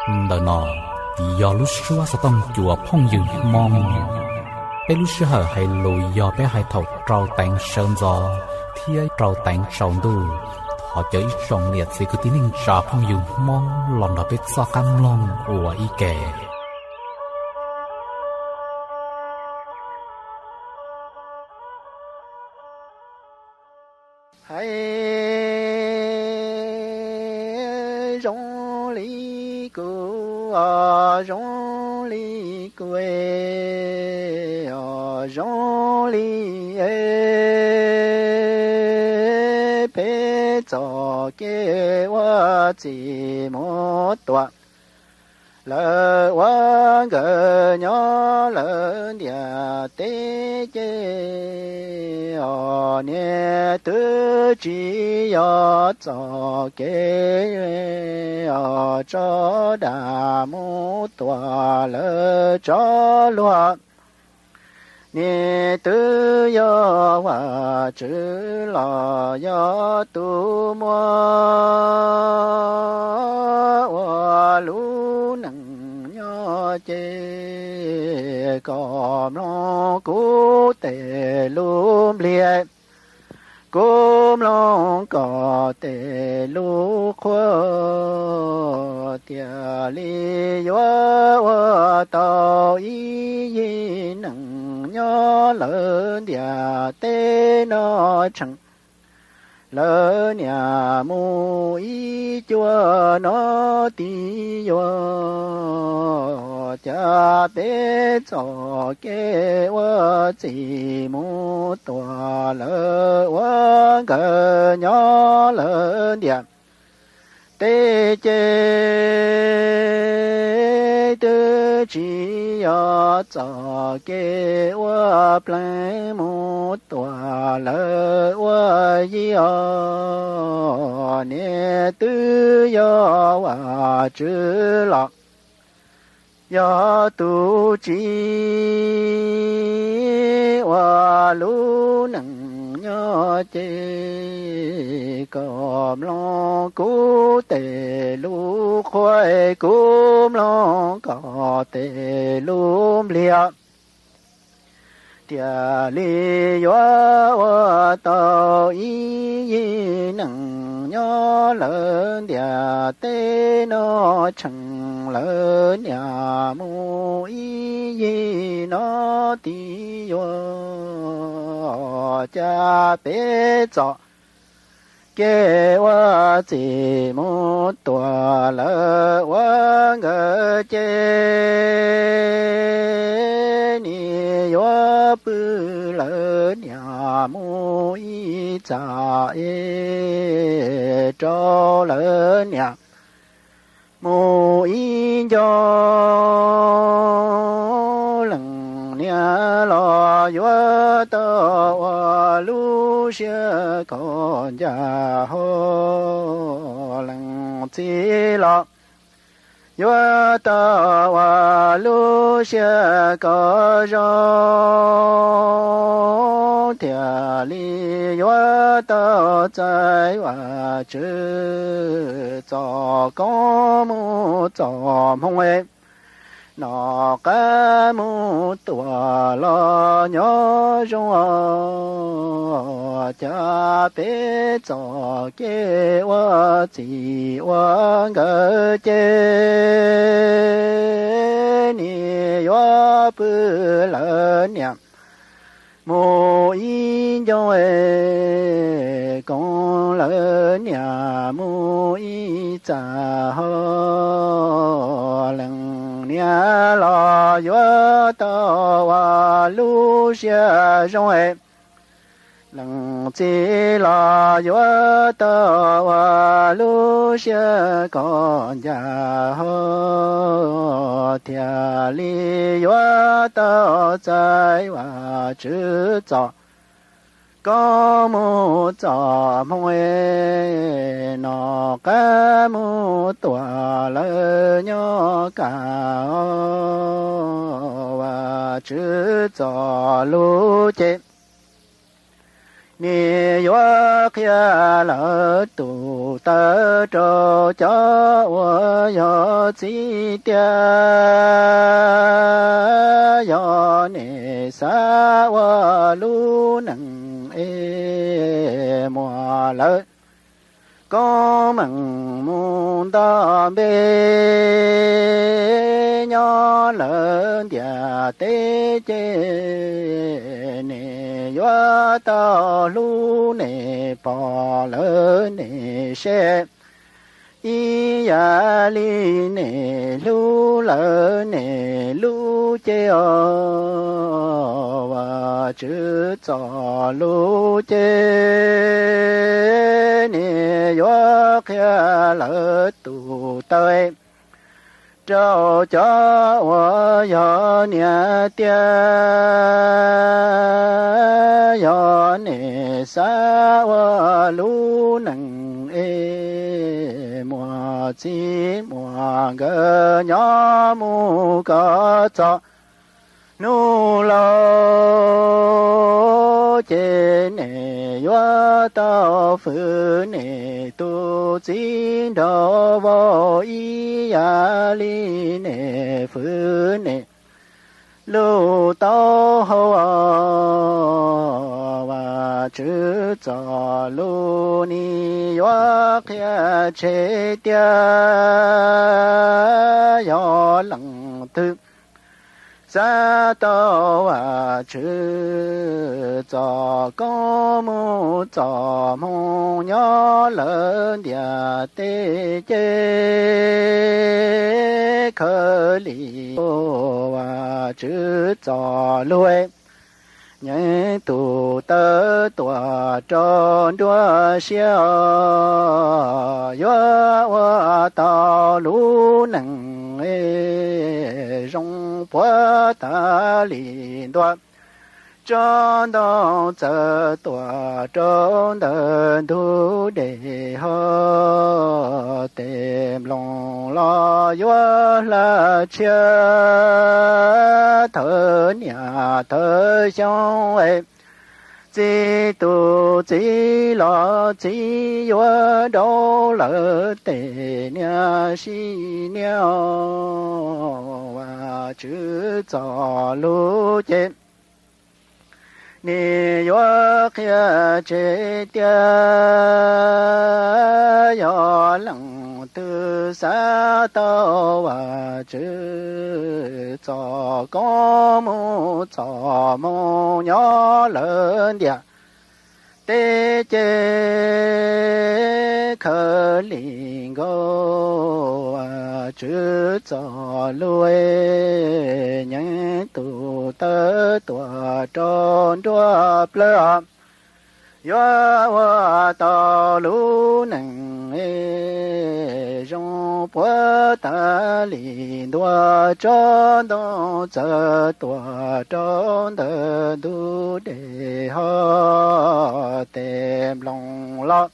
Ntawm no yog lub suab xov tooj cua phooj ywg Hmoob. Peb lub sij hawm hais lus yog peb hais thaum rau teev sawv ntxov thiab rau teev tsaus ntuj. Thov caw ib tsoom niam txiv kwv tij neej tsa phooj ywg Hmoob los nrog peb txoj qab mloog ua ib ke. Hais zoo li kuv, zoo li kuv, zoo li peb txoj kev ua txij mus tuam. Lawv ua nkawd nyob lawv ntiaj teb ces, os, niaj twb tsis yog txoj kev, os, tso dag mus tuam lawv tso luag. Niaj twb yog Vajtswv los yog tus muab ua lub neej nyob ces kom mloog kuv tej lub npliag, kuv mloog koj tej lub qhuab, tiag li yuav ua tau ib yig neej nyob lawv ntiaj teb no tshee. Lawv niaj mus ib cuab no tib yuav, cas peb txoj kev ua txij mus tuam lawv ua nkawd nyob lawv ntiaj teb ces twb tsis yog txoj kev ua pleev mus tuam lawv ua yig os, niaj twb yog Vajtswv los yog tus tsim ua lub neej nyob ces kom mloog kuv tej lub qhuab, kuv mloog koj tej lub npliag, tiag li yuav ua tau ib yig neej nyob lawv ntiaj teb no tshee. Lawv niaj mus ib yig no tib yuav, cas peb txoj kev ua txij mus tuam lawv ua nkawd ces, nim yuav pw lawv niaj mus ib txaj es rau lawv niaj mus ib ncauj. Leej niam los yuav tau ua lub siab khaub ncaws hau, leej txiv los yuav tau ua lub siab khaub zoo, thiaj li yuav tau txais Vajtswv txoj koob mus txoj hmoo, noj qab mus tuam los nyob zoo os. Cas peb txoj kev ua txij ua nkawm ces, nim yuav pw lawv niaj mus ib ncauj, koob lawv niaj mus ib txaj hau. Leej niam los yuav tau ua lub siab zoo, leej txiv los yuav tau ua lub siab khaub ncaws hau, thiaj li yuav tau txais Vajtswv txoj koob mus txoj hmoo, noj qab mus tuam lawv nyob kaj Vajtswv txoj lus ces, Nim yuav qhia lawv tus taw rau cov uas yog txiv tiag. Yog nim xav ua lub neej es muaj lawv koob meej mus nto npe nyob lawv ntiaj teb ces nim yuav tau hlub nim pom lawv nim seb ib yam li nim hlub lawv nim lub cev os. Vajtswv txoj lus ces nim yuav qhia lawv tus taw rau cov uas yog niam tiag. Yog nim xav ua lub neej es muaj txij muaj nkawm nyob mus kom txog hnub laus ces nim yuav tau fwv nim tus txiv nraug vauv ib yam li nim fwv nim lub taub hau. Vajtswv txoj lus nim yuav qhia tseg tiag. Yog leej twg xav tau Vajtswv txoj koob mus txoj hmoo nyob lawv ntiaj teb ces khaws li Vajtswv txoj lus, nyeem tus taw tuaj rau nruab siab os. Yuav ua tau lub neej zoo puav tas li ntua tsob ntoo txawm tuaj rau ntawm ntug dej hos. Tes nploos los yuav hla tshiab, thawj niam thawj xyoo es txiv tus txiv los txiv yuav rau lawv tej niam sib niam. Vajtswv txoj lus ces nim yuav qhia tseg tiag. Yog leej twg xav tau Vajtswv txoj koob mus txoj hmoo nyob lawv ntiaj teb ces khaws li nkaus Vajtswv txoj lus, nyeem tus taw tuaj rau nruab plawv os. Yuav ua tau lub neej zoo puav tas li ntua tsob ntoo txawm tuaj rau ntawm ntug dej hos. Tes nploos los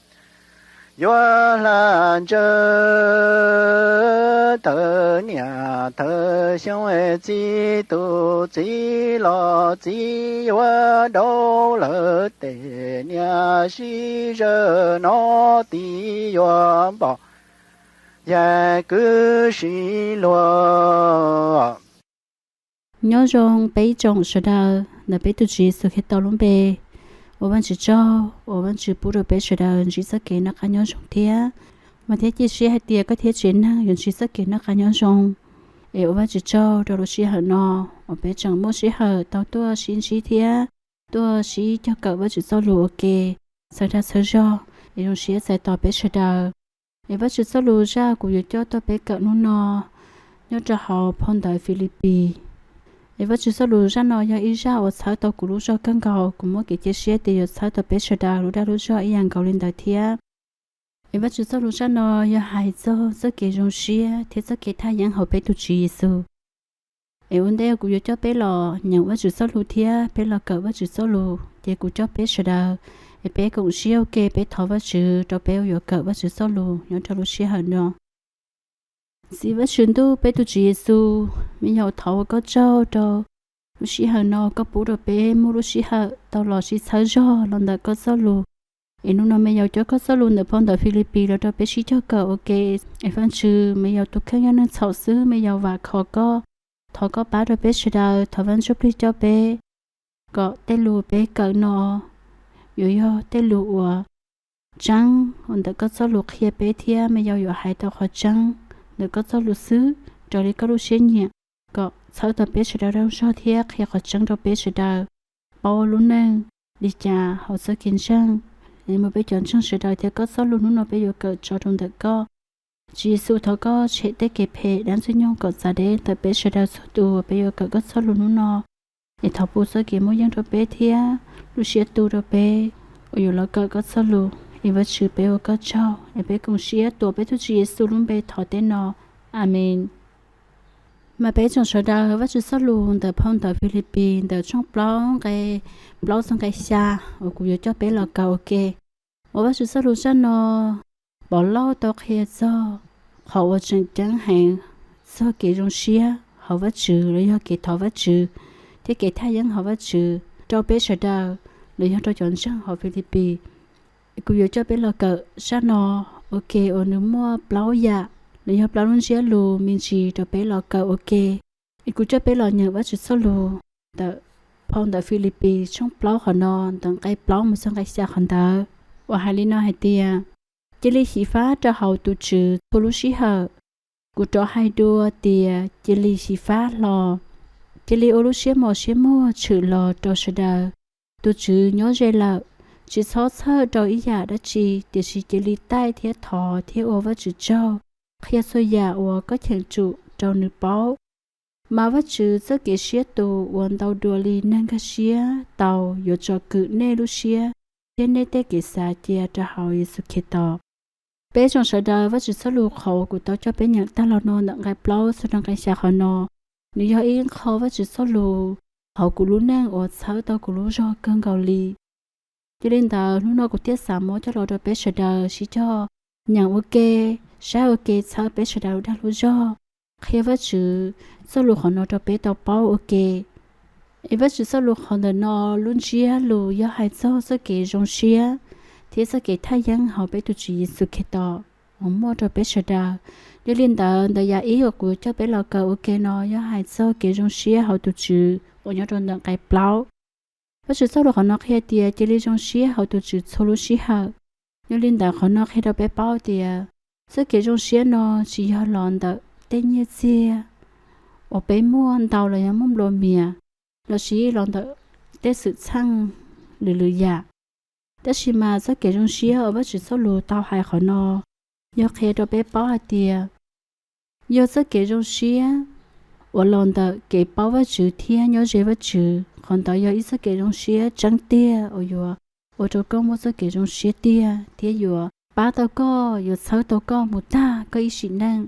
yuav hla ntsawv, thawj niam thawj xyoo es txiv tus txiv los txiv yuav rau lawv tej niam sib zawm no tib yuav npom yaig kwv sib luag. Nyob zoo peb ib tsoom sawv daws ntawm peb tus Tswv Yexus Khetos lub npe. Ua Vajtswv tsaug uas Vajtswv pub rau peb sawv daws ntsib txoj kev noj qab nyob zoo thiab. Vam thiab cia siab hais tias koj thiab tsev neeg yuav ntsib txoj kev noj qab nyob zoo. Es ua Vajtswv tsaug rau lub sij hawm no uas peb tseem muaj sij hawm tau tuaj sib ntsib thiab tuaj sib cog kawm Vajtswv txoj lus ua ke, txhawb dag txhawb zog, es zoo siab txais tos peb sawv daws. Es Vajtswv txoj lus zaj kuv yuav coj tuaj peb kawm hnub no nyob rau hauv phau ntawv Filipis. Es Vajtswv txoj lus zaj no yog ib zaj uas txhawb tau kuv lub zog kawg nkaus, kuv muaj kev cia siab tias yuav txhawb tau peb sawv daws lub dag lub zog ib yam nkaus li ntawd thiab. Es Vajtswv txoj lus zaj no yog hais txog txoj kev zoo siab thiab txoj kev thaj yeeb hauv peb tus Tswv Yexus. Es ua ntej kuv yuav coj peb los nyeem Vajtswv txoj lus thiab peb los kawm Vajtswv txoj lus, ces kuv coj peb sawv daws es peb koom siab ua ke, peb thov Vajtswv rau peb uas yuav kawm Vajtswv txoj lus nyob rau lub sij hawm no. Txiv Vajtswv ntuj, peb tus Tswv Yexus, me nyuam thov ua koj tsaug rau Lub sij hawm no koj pub rau peb muaj lub sij hawm tau los sib txhawb zog los ntawm koj txoj lus. Es hnub no me yaus coj koj txoj lus ntawm phau ntawv Filipis los rau peb sib cog kawm ua ke. Es Vajtswv, me yaus tus kheej yog neeg txhaum xwb, me yaus vam khom koj, thov koj pab rau peb sawv daws, thov Vaj Ntsujplig coj peb kom tej lus peb kawm no yuav yog tej lus uas tseeb uas ntawm koj txoj lus qhia peb thiab me yaus yuav hais tau qhov tseeb ntawm koj txoj lus xwb raws li koj lub siab nyiam, kom txhawb tau peb sawv daws rau zog thiab qhia qhov tseeb rau peb sawv daws paub ua lub neej li cas hauv txoj kev ntseeg. Muaj peb cov ntseeg sawv daws thiab koj txoj lus hnub no peb yuav kawm tso rau ntawm koj. Tswv Yexus, thov koj tshem tej kev phem dab ntxwg nyoog kom txav deb ntawm peb sawv daws txhua tus uas peb yuav kawm koj txoj lus hnub no. Es thov pub txoj kev muaj yeej rau peb thiab lub siab tu rau peb uas yuav los kawm koj txoj lus. Es Vajtswv, peb ua koj tsaug, es peb koom siab tuav peb tus Tswv Yexus lub npe thov tej no. Amees. Mas peb tsoom sawv daws, Vajtswv txoj lus ntawm phau ntawv Filipis ntawm tshooj plaub nqe plaub txog nqe xya uas kuv yuav coj peb los kawm ua ke. Uas Vajtswv txoj lus zaj no, Povlauj tau qhia txog qhov uas tseem ceeb heev txog kev zoo siab hauv Vajtswv los yog kev thov Vajtswv thiab kev thaj yeeb hauv Vajtswv rau peb sawv daws los yog rau cov ntseeg hauv Filipis. Kuv yuav coj peb los kawm zaj no ua ke uas nws muaj plaub yam los yog plaub lub ntsiab lus me ntsis rau peb los kawm ua ke. Es kuv coj peb los nyeem Vajtswv txoj lus ntawm phau ntawv Filipis tshooj plaub qhov no, ntawm nqe plaub mus txog nqe xya qhov ntawd, uas hais li no hais tias, Cia li xyiv fab rau hauv tus Tswv txhua lub sij hawm. Kuv rov hais dua tias cia li xyiv fab hlo. Cia li ua lub siab mos siab muag tshwm los rau sawv daws. Tus Tswv nyob ze lawm. Tsis txhob txhawj rau ib yam dab tsi, tiam sis cia li taij thiab thov thiab ua Vajtswv tsaug, qhia txhua yam uas koj cheem tsum rau nws paub. Mas Vajtswv txoj kev siab tus uas ntau dua li neeg nkag siab tau yuav tsom kwm nej lub siab thiab nej tej kev xav cia rau hauv Yexus Khetos. Peb tsoom sawv daws, Vajtswv txoj lus qhov uas kuv tau coj peb nyeem tag los no ntawm nqe plaub txog rau nqe xya qhov no, nws yog ib qho Vajtswv txoj lus hauv kuv lub neej uas txhawb tau kuv lub zog kawg nkaus li. Yog li ntawd hnub no kuv thiaj xav muab coj los rau peb sawv daws sib cog nyeem ua ke, saib ua ke txhawb peb sawv daws lub dag lub zog, qhia Vajtswv txoj lus qhov no rau peb tau paub ua ke. Es Vajtswv txoj lus qhov ntawm no lub ntsiab lus yog hais txog txoj kev zoo siab thiab txoj kev thaj yeeb hauv peb tus Tswv Yexus Khetos uas muaj rau peb sawv daws. Yog li ntawd ntawm yam ib uas kuv coj peb los kawm ua ke no yog hais txog kev zoo siab hauv tus Tswv uas nyob rau ntawm nqe plaub. Vajtswv txoj lus qhov no qhia tias cia li zoo siab hauv tus Tswv txhua lub sij hawm. Yog li ntawd qhov no qhia rau peb paub tias txoj kev zoo siab no tsis yog los ntawm tej nyiaj txiag uas peb muaj ntau los yog muaj nplua mias, los sis los ntawm tej xwm txheej lwm lwm yam. Tab sis mas txoj kev zoo siab uas Vajtswv txoj lus tau hais qhov no yog qhia rau peb paub hais tias yog txoj kev zoo siab uas los ntawm kev paub Vajtswv thiab nyob ze Vajtswv. Qhov ntawd yog ib txoj kev zoo siab tseeb tiag uas yuav ua rau koj muaj txoj kev zoo siab tiag thiab yuav pab tau koj, yuav txhawb tau koj mus tag koj ib sim neej.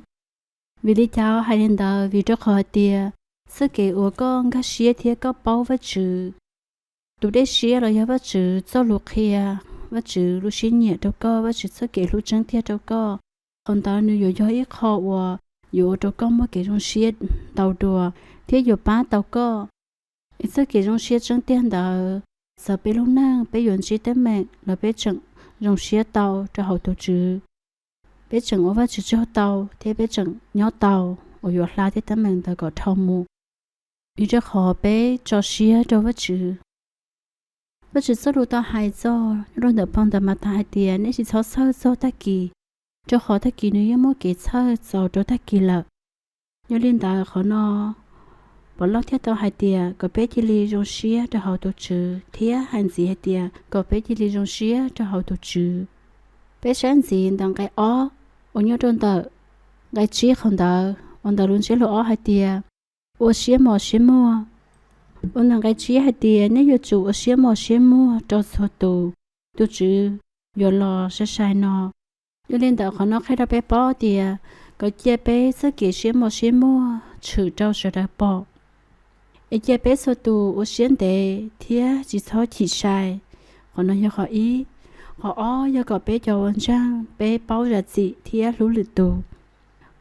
Vim li cas hais li ntawd? Vim rau qhov hais tias txoj kev uas koj nkag siab thiab koj paub Vajtswv tus dej siab los yog Vajtswv txoj lus qhia, Vajtswv lub siab nyiam rau koj, Vajtswv txoj kev hlub tseeb tiag rau koj, qhov ntawd nws yuav yog ib qho uas yuav ua rau koj muaj kev zoo siab ntau dua thiab yuav pab tau koj. Es txoj kev zoo siab tseeb tiag ntawd, txawm peb lub neej peb yuav ntsib teeb meem los peb tseem zoo siab tau rau hauv tus Tswv. Peb tseem ua Vajtswv tsaug tau thiab peb tseem nyob tau uas yuav hla tej teeb meem ntawd kom dhau mus, vim rau qhov peb tso siab rau Vajtswv. Vajtswv txoj lus tau hais txog nyob rau ntawm phau ntawv Mathais hais tias, nej tsis txhob txhawj txog tag kis, rau qhov tag kis nws yeej muaj kev txhawj txaus rau tag kis lawm. Yog li ntawd qhov no Povlauj thiaj tau hais tias kom peb cia li zoo siab rau hauv tus Tswv thiab hais ntxiv hais tias kom peb cia li zoo siab rau hauv tus Tswv. Peb saib ntxiv ntawm nqe ob uas nyob rau ntawm nqe tsib qhov ntawd uas ntawm lub ntsiab lus ob hais tias ua siab mos siab muag. Uas ntawm nqe tsib hais tias nej yuav tsum ua siab mos siab muag rau txhua tus, tus Tswv yuav los sai sai no. Yog li ntawd qhov no qhia rau peb paub tias kom cia peb txoj kev siab mos siab muag tshwm rau sawv daws pom, es cia peb txhua tus ua siab ntev thiab tsis txhob chim sai. Qhov no yog qhov ib. Qhov ob yog kom peb cov uas ntseeg peb paub zam txim thiab hlub lwm tus.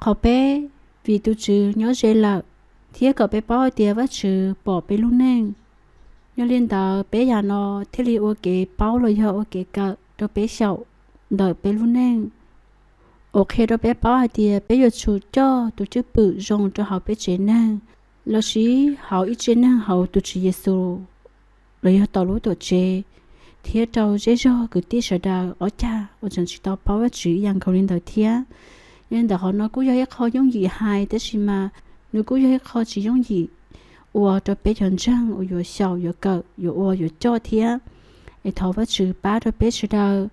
Qhov peb, vim tus Tswv nyob ze lawm thiab kom peb paub hais tias Vajtswv pom peb lub neej. Yog li ntawd peb yam no thiaj li ua kev paub los yog ua kev kawm rau peb xyaum ntawm peb lub neej, uas qhia rau peb paub hais tias peb yuav tsum coj tus cwj pwm zoo rau hauv peb tsev neeg, los sis hauv ib tsev neeg hauv tus Tswv Yexus, los yog tom lub tuam tsev, thiab rau zej zog kwv tij sawv daws ob cag uas tseem tsis tau paub Vajtswv ib yam nkaus li ntawd thiab. Yog li ntawd qhov no kuj yog ib qho yooj yim hais, tab sis mas nws kuj yog ib qho tsis yooj yim ua rau peb cov ntseeg uas yuav xyaum, yuav kawm, yuav ua, yuav coj thiab. Es thov Vajtswv pab rau peb sawv daws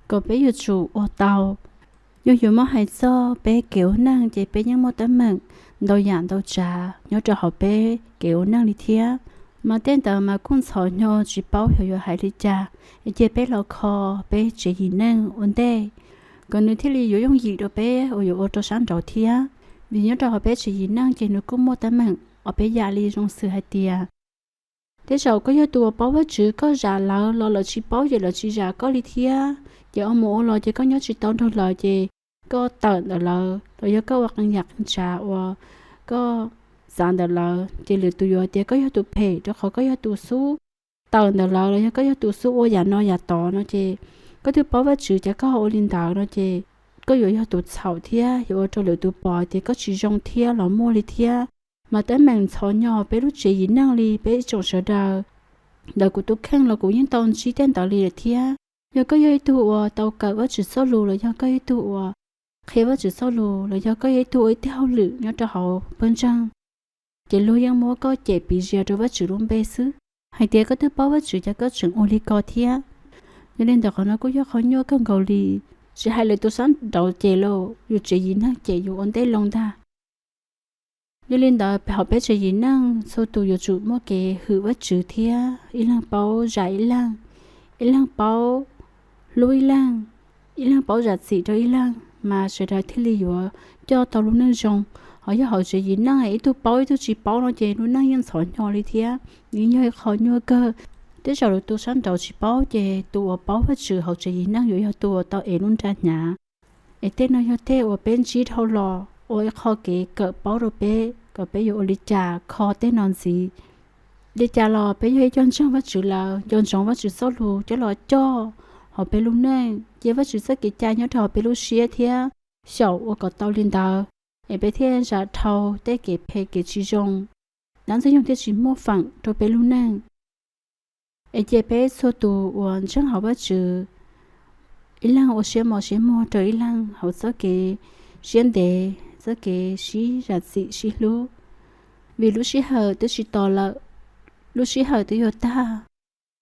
kom peb yuav tsum ua tau. Yog yuav muab hais txog peb kev ua neej ces peb yeej muaj teeb meem ntau yam ntau tsav nyob rau hauv peb kev ua neej li thiab. Mas tej ntawd mas kuj ntxhov hnyo tsis paub xyov yuav hais li cas, es cia peb los kho peb tsev yim neej ua ntej, kom nws thiaj li yuav yooj yim rau peb uas yuav ua rau sab nraud thiab. Vim nyob rau hauv peb tsev yim neej ces nws kuj muaj teeb meem ob peb yam li zoo xws hais tias, tej zaum koj yog tus uas paub Vajtswv, koj zam lawv los lawv tsis paub ces lawv tsis zam koj li thiab. Ces ua mus ua los ces koj nyob tsis tau nrog lawv ces koj tawm ntawm lawv, los yog koj ua qee yam qee tsav uas koj txav ntawm lawv, ces lwm tus yuav tias koj yog tus phem rau qhov koj yog tus xub tawm ntawm lawv, los yog koj yog tus xub ua yam no yam tod no ces koj twb paub Vajtswv cas koj ho ua li ntawd no ces koj yuav yog tus txhaum thiab yuav ua rau lwm tus pom tias koj tsis zoo thiab los muaj li thiab. Mas teeb meem ntxhov hnyo peb lub tsev yim neej li peb ib tsoom sawv daws. Ntawm kuv tus kheej los kuv yeej tau ntsib tej ntawd li lawm thiab. Yog koj yog ib tug uas tau kawm Vajtswv txoj lus, los yog koj yog ib tug uas qhia Vajtswv txoj lus, los yog koj yog ib tug ua ib tug hauj lwm nyob rau hauv pawg ntseeg, ces luag yeej muab koj cem piv zias rau Vajtswv lub npe xwb, hais tias koj twb paub Vajtswv cas koj tseem ua li ko thiab. Yog li ntawd qhov no kuj yog qhov nyuaj kawg nkaus li, tsis hais lwm tus sab nraud cem los yus tsev yim neeg cem yus ua ntej loo ntag. Yog li ntawd hauv peb tsev yim neej txhua tus yuav tsum muaj kev hwm Vajtswv thiab ib leeg paub zam ib leeg, ib leeg paub hlub ib leeg, ib leeg paub zam txim rau ib leeg, mas sawv daws thiaj li yuav coj tau lub neej zoo. Ho yog hauv tsev yim neej ib tug paub ib tug tsis paub no ces lub neej yeej ntxhov hnyo li thiab, nws yog ib qho nyuaj kawg. Tej zaum lwm tus sab nraud tsis paub ces tus uas paub Vajtswv hauv tsev yim neej yuav yog tus uas tau ev lub nra hnyav. Es tej no yog tej uas peb ntsib dhau los ua ib qho kev kawm paub rau peb kom peb yuav ua li cas kho tej no ntxiv. Li cas los peb yog ib co ntseeg Vajtswv lawm, nco ntsoov Vajtswv txoj lus coj los coj hauv peb lub neej, cia Vajtswv txoj kev cai nyob rau hauv peb lub siab thiab xyaum ua kom tau li ntawd, es peb thiaj zam dhau tej kev phem kev tsis zoo, dab ntxwg nyoog thiaj tsis muaj feem rau peb lub neej. Es cia peb txhua tus uas ntseeg hauv Vajtswv, ib leeg ua siab mos siab muag rau ib leeg hauv txoj kev siab ntev, txoj kev sib zam txim sib hlub. Vim lub sij hawm twb tsis tos lawm, lub sij hawm twb yuav tag,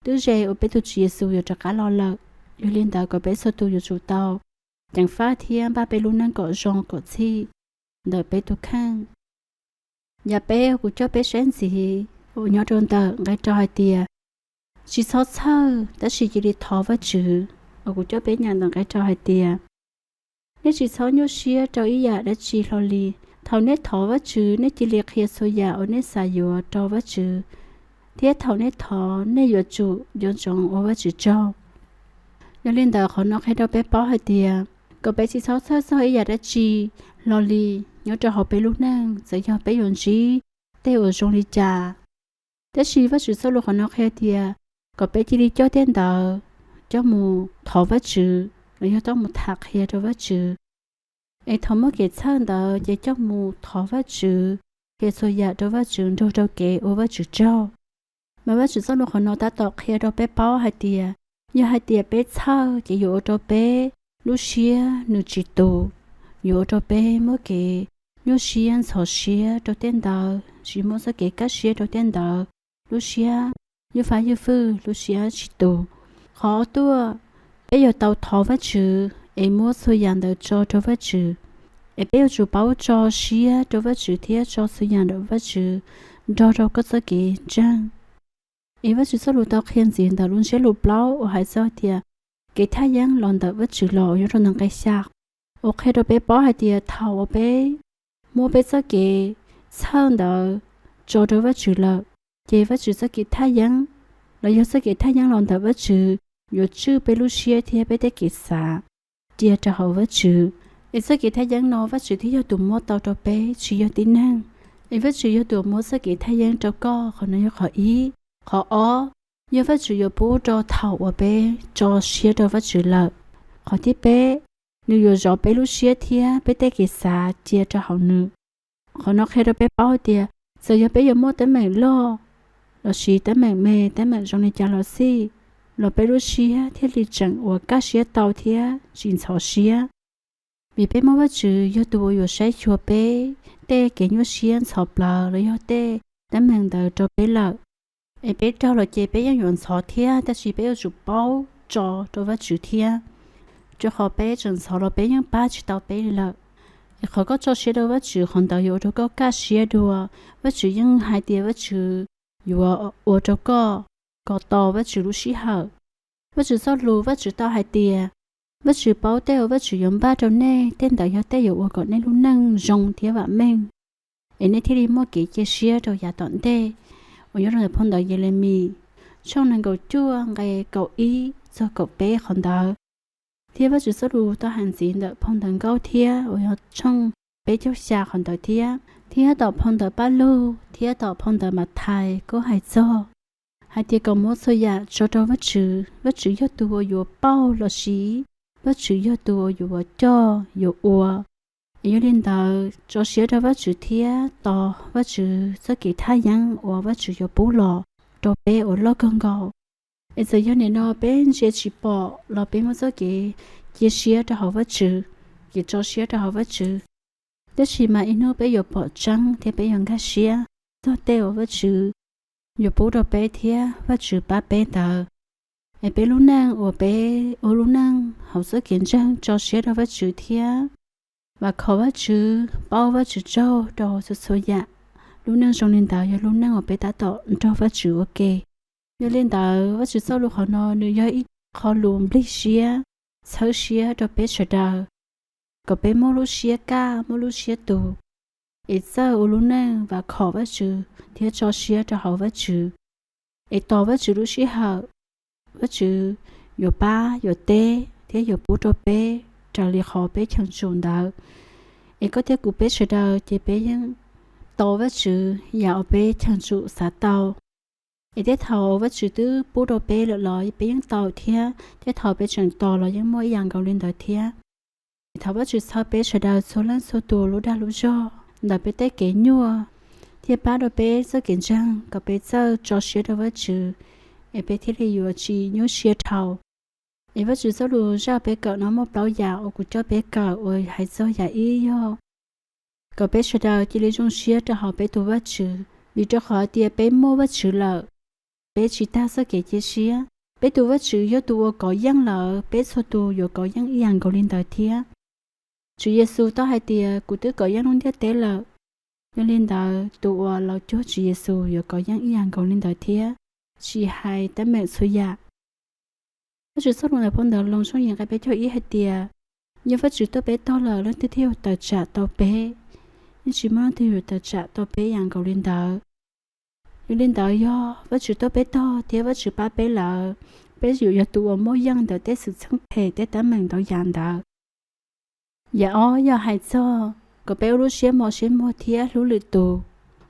twb ze uas peb tus Tswv Yexus yuav rov qab los lawm. Yog li ntawd kom peb txhua tus yuav tsum tau ceev faj thiab npaj peb lub neej kom zoo kom txhij ntawm peb tus kheej. Yam peb uas kuv coj peb saib ntxiv uas nyob rau ntawm nqe rau hais tias, tsis txhob txhawj tab sis cia li thov Vajtswv. Uas kuv coj peb nyeem ntawm nqe rau hais tias, nej tsis txhob nyuaj siab rau ib yam dab tsi hlo li. Thaum nej thov Vajtswv, nej cia li qhia txhua yam uas nej xav yuav rau Vajtswv, thiab thaum nej thov, nej yuav tsum nco ntsoov ua Vajtswv tsaug. Yog li ntawd qhov no qhia rau peb paub hais tias kom peb tsis txhob txhawj txog ib yam dab tsi hlo li nyob rau hauv peb lub neej, txawm yog peb yuav ntsib tej uas zoo li cas. Tab sis Vajtswv txoj lus qhov no qhia tias kom peb cia li coj tej ntawd coj mus thov Vajtswv, los yog coj mus tham qhia rau Vajtswv. Es thaum muaj kev txhawj ntawd ces coj mus thov Vajtswv, qhia txhua yam rau Vajtswv nrog rau kev ua Vajtswv tsaug. Mas Vajtswv txoj lus qhov no tab tom qhia rau peb paub hais tias, yog hais tias peb txhawj ces yuav ua rau peb lub siab nws tsis tus, yuav ua rau peb muaj kev nyuaj siab ntxhov siab rau tej ntawd, tsis muaj txoj kev kaj siab rau tej ntawd, lub siab ywj fab ywj fwj, lub siab tsis tus. Qhov tuaj, peb yuav tau thov Vajtswv es muab txhua yam ntawd tso rau Vajtswv. Es peb yuav tsum paub tso siab rau Vajtswv thiab tso txhua yam ntawm Vajtswv nrog rau koj txoj kev ntseeg. Es Vajtswv txoj lus tau qhia ntxiv ntawm lub ntsiab lus plaub uas hais txog tias kev thaj yeeb los ntawm Vajtswv los, nyob rau ntawm nqe xya, uas qhia rau peb paub hais tias thaum uas peb muab peb txoj kev txhawj ntawd tso rau Vajtswv lawm, ces Vajtswv txoj kev thaj yeeb, los yog txoj kev thaj yeeb los ntawm Vajtswv, yuav tswj peb lub siab thiab peb tej kev xav cia rau hauv Vajtswv. Es txoj kev thaj yeeb no Vajtswv thiaj yog tus muab tau rau peb, tsis yog tib neeg. Es Vajtswv yog tus muab txoj kev thaj yeeb rau koj, qhov no yog qhov ib. Qhov ob, yog Vajtswv yuav pub rau thaum uas peb tso siab rau Vajtswv lawm. Qhov thib peb, nws yuav zov peb lub siab thiab peb tej kev xav cia rau hauv nws. Qhov no qhia rau peb paub tias txawm yog peb yuav muaj teeb meem loj lossis teeb meem me, teeb meem zoo li cas los xij, los peb lub siab thiaj li tseem uas kaj siab tau thiab tsis ntxhov siab. Vim peb muaj Vajtswv yog tus uas yuav saib xyuas peb tej kev nyuaj siab ntxhov plawv los yog tej teeb meem ntawd rau peb lawm. Es peb raug los ces peb yeej yuav ntxhov thiab, tab sis peb yuav tsum paub tso rau Vajtswv thiab, rau qhov peb tseem ntxhov los peb yeej pab tsis tau peb li lawm. Es qhov koj tso siab rau Vajtswv, qhov ntawd yuav ua rau koj kaj siab dua. Vajtswv yeej hais tias Vajtswv yuav ua rau koj kom tos Vajtswv lub sij hawm. Vajtswv txoj lus Vajtswv tau hais tias Vajtswv paub tej uas Vajtswv yuav npaj rau nej, tej ntawd yog tej yuav ua kom nej lub neej zoo thiab vam meej, es nej thiaj li muaj kev cia siab rau yav tom ntej, uas nyob rau ntawm phau ntawv Yelemis tshooj nees nkaum cuaj nqe kaum ib txog kaum peb qhov ntawd. Thiab Vajtswv txoj lus tau hais ntxiv ntawm phau ntawv Nkauj thiab uas yog tshooj peb caug xya qhov ntawd thiab, thiab tom phau ntawv Pajlug thiab tom phau ntawv Mathais kuj hais txog hais tias kom muab txhua yam tso rau Vajtswv. Vajtswv yog tus uas yuav pauj los siv, Vajtswv yog tus uas yuav coj yuav ua. Es yog li ntawd, tso siab rau Vajtswv thiab tos Vajtswv txoj kev thaj yeeb uas Vajtswv yuav pub los rau peb uas loj kawg nkaus. Es txawm yog nim no peb ntsia tsis pom los peb muaj txoj kev cia siab rau hauv Vajtswv, kev tso siab rau hauv Vajtswv. Tab sis mas ib hnub peb yuav pom tseeb thiab peb yuav nkag siab txog tej uas Vajtswv yuav pub rau peb thiab Vajtswv pab peb ntawd. Es peb lub neej uas peb ua lub neej hauv txoj kev ntseeg tso siab rau Vajtswv thiab vam khom Vajtswv, paub Vajtswv tsaug rau txhua txhua yam, lub neej zoo li ntawd yog lub neej uas peb tab tom nrog Vajtswv ua ke. Yog li ntawd, Vajtswv txoj lus qhov no nws yog ib qho lus nplig siab, txhawb siab rau peb sawv daws, kom peb muaj lub siab kaj, muaj lub siab tus, es txawj ua lub neej vam khom Vajtswv thiab tso siab rau hauv Vajtswv, es tos Vajtswv lub sij hawm, Vajtswv yuav pab yuav teb thiab yuav pub rau peb raws li qhov peb cheem tsum ntawd. Es koj thiab kuv peb sawv daws ces peb yeej tau Vajtswv yam uas peb cheem tsum xav tau. Es tej thaum Vajtswv twb pub rau peb lawm los peb yeej tau thiab, tej thaum peb tseem tos los yeej muaj ib yam nkaus li ntawd thiab. Es thov Vajtswv txhawb peb sawv daws txhua leej txhua tus lub dag lub zog ntawm peb tej kev nyuaj, thiab pab rau peb txoj kev ntseeg kom peb txawj tso siab rau Vajtswv, es peb thiaj li yuav tsis nyuaj siab dhau. Es Vajtswv txoj lus zaj peb kawm no muaj plaub yam uas kuv coj peb kawm uas hais txog yam ib yog kom peb sawv daws cia li zoo siab rau hauv peb tus Vajtswv, vim rau qhov tias peb muaj Vajtswv lawm, peb tsis tag txoj kev cia siab. Peb tus Vajtswv yog tus uas kov yeej lawm, peb txhua tus yuav kov yeej ib yam nkaus li ntawd thiab. Tswv Yexus tau hais tias kuv twb kov yeej lub ntiaj teb lawm. Yog li ntawd, tus uas los cuag Tswv Yexus yuav kov yeej ib yam nkaus li ntawd thiab, tsis hais teeb meem txhua yam. Vajtswv txoj lus ntawm phau ntawv Loos tshooj yim nqe peb caug ib hais tias, yog Vajtswv tuaj peb tog lawm, leej twg thiaj yuav tawm tsam tau peb? Yeej tsis muaj leej twg yuav tawm tsam tau peb yam nkaus li ntawd. Yog li ntawd, yog Vajtswv tuaj peb tog thiab Vajtswv pab peb lawm, peb yuav yog tus uas muaj yeej ntawm tej xwm txheej phem, tej teeb meem ntau yam ntawd. Yam ob yog hais txog kom peb ua lub siab mos siab muag thiab hlub lwm tus.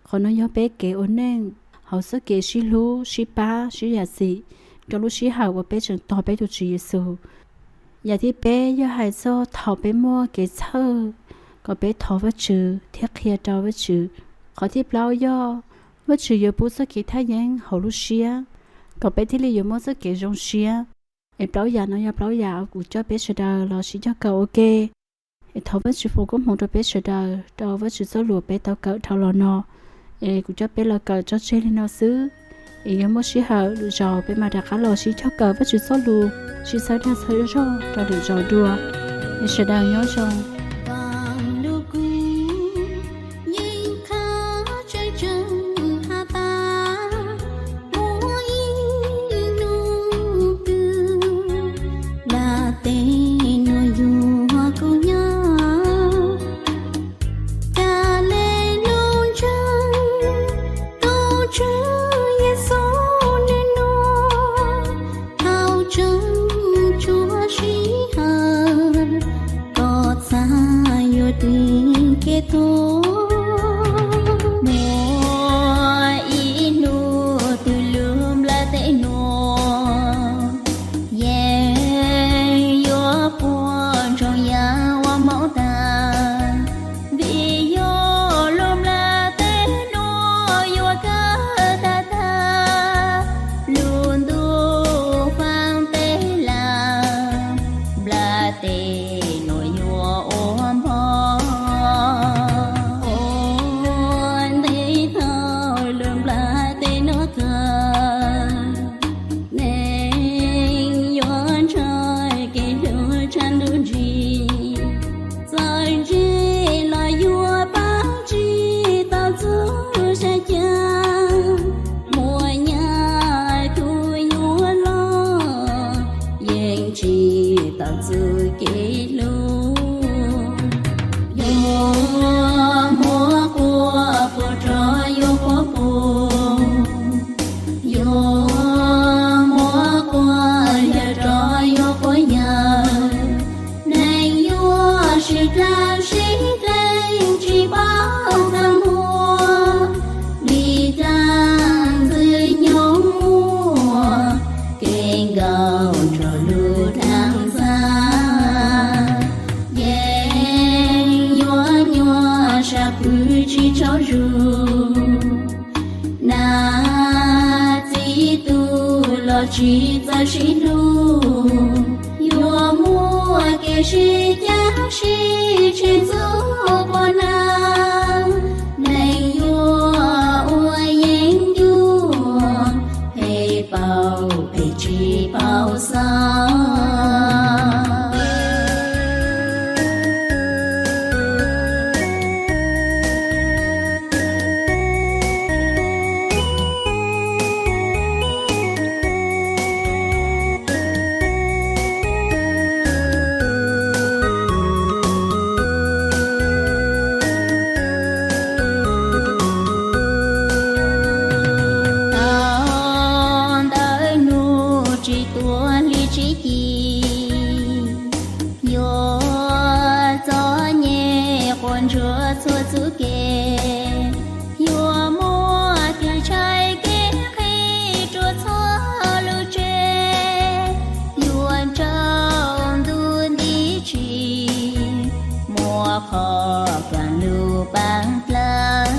Qhov no yog peb kev ua neej hauv txoj kev sib hlub, sib pab, sib zam txim rau lub sij hawm uas peb tseem tos peb tus Tswv Yexus. Yam thib peb yog hais txog thaum peb muaj kev txhawj, kom peb thov Vajtswv thiab qhia rau Vajtswv. Qhov thib plaub yog Vajtswv yuav pub txoj kev thaj yeeb hauv lub siab, kom peb thiaj li yuav muaj txoj kev zoo siab. Es plaub yam no yog plaub yam uas kuv coj peb sawv daws los sib cog kawm ua ke. Es thov Vajtswv foom koob hmoov rau peb sawv daws rau Vajtswv txoj lus peb tau kawm dhau los no. Es kuv coj peb los kawm tso tseg li no xwb. Es yog muaj sij hawm lwm zaus peb mam rov qab los sib cog kawm Vajtswv txoj lus, sib txhawb dag txhawb zog rau lwm zaus dua. Es sawv daws nyob zoo. tsis tau txuj kev hlub. Yuav muab quaj puas rov yuav quaj puas, yuav muab quaj yawg rov yuav quaj yawg. Neeg yuav sib dlaab sib dleeg tsis paub txaj muag, li dlaab ntxwg nyoog muaj kev nkaum nrog lub dlaab ntxhab. Yeej yuav nyuaj sab pwg tsis tsaug zug, nam txiv tub los tsis txawj sib hlub. Yuav muaj kev sib cav sib tseg txhua qhov nab, neeg yuav ua yeeb ncuab, phem paub phem tsis paub xob. Thaum ntawd nub tsis tuag hli tsis ci, yuav txom nyem quas ntsuag txhua txuj kev, yuav muaj kev ntshai kev qhib rua txhua lub tsev, yuav tsaus ntuj nti tsi, muaj qhov kaag lug paab dlawg.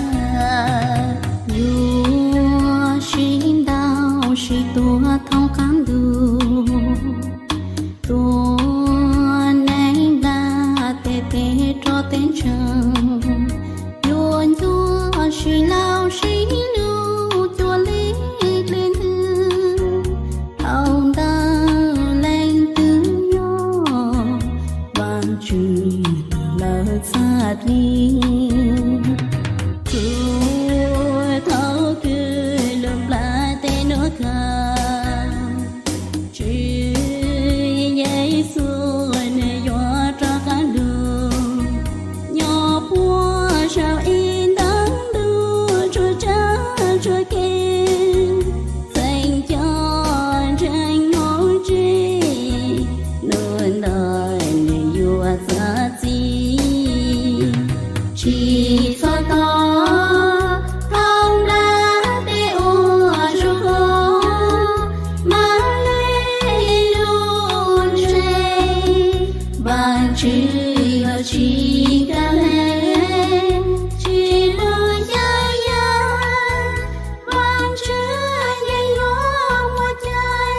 Yuav sib ntaus sib tua thoob qaab ntuj, tua neeg nplaj tes teg rog teg ntseeg, yuav ncuab sib laug sib lug cuag li dle ntwg. Thaum ntawd leej twg yog Vaajtswv lawv txhaj plig? Txug thaum kws lub nplaj teb nuav kawg, Tswv Yexus nwg yuav rov qaab lug, nyob puag saum ib ntaub ntuj tsuag tsaab tsuag kev, txeem coj ntseeg hauv tsev, nub ntawd nwg yuav txav txim. Tsis txhob thov thaum nplaj teb ua zug hov, maam le lug ntseeg, Vaajtswv yuav tsis kaam le, tsis lug xyaw yaj, Vaajtswv yeej yuav muaj cai.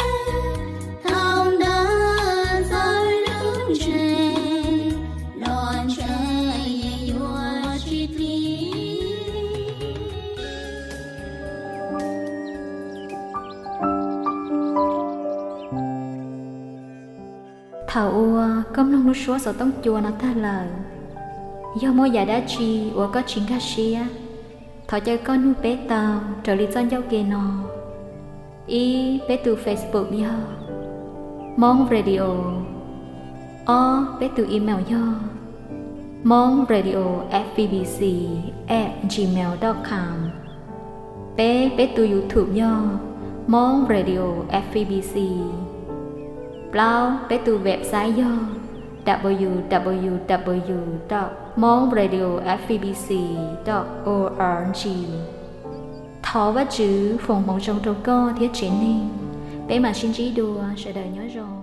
Thaum ntawd txawm lug ntseeg, los ntseeg yeej yuav tsis plig. Thaum uas koj mloog lub suab xov tooj cua no tag lawm, yog muaj yam dab tsi uas koj tsis nkag siab, thov caw koj nug peb tau raws li txoj ncauj ke no. Ib, peb tus Facebook yog Hmoob Radio. Ob, peb tus email yog hmongradio fvbc at gmail dot com. Peb, peb tus YouTube yog Hmoob Radio FVBC. Plaub, peb tus website yog www dot hmongradio fvbc dot org. Thov Vajtswv foom hmoov zoo rau koj thiab tsev neeg. Peb mam sib ntsib dua, sawv daws nyob zoo.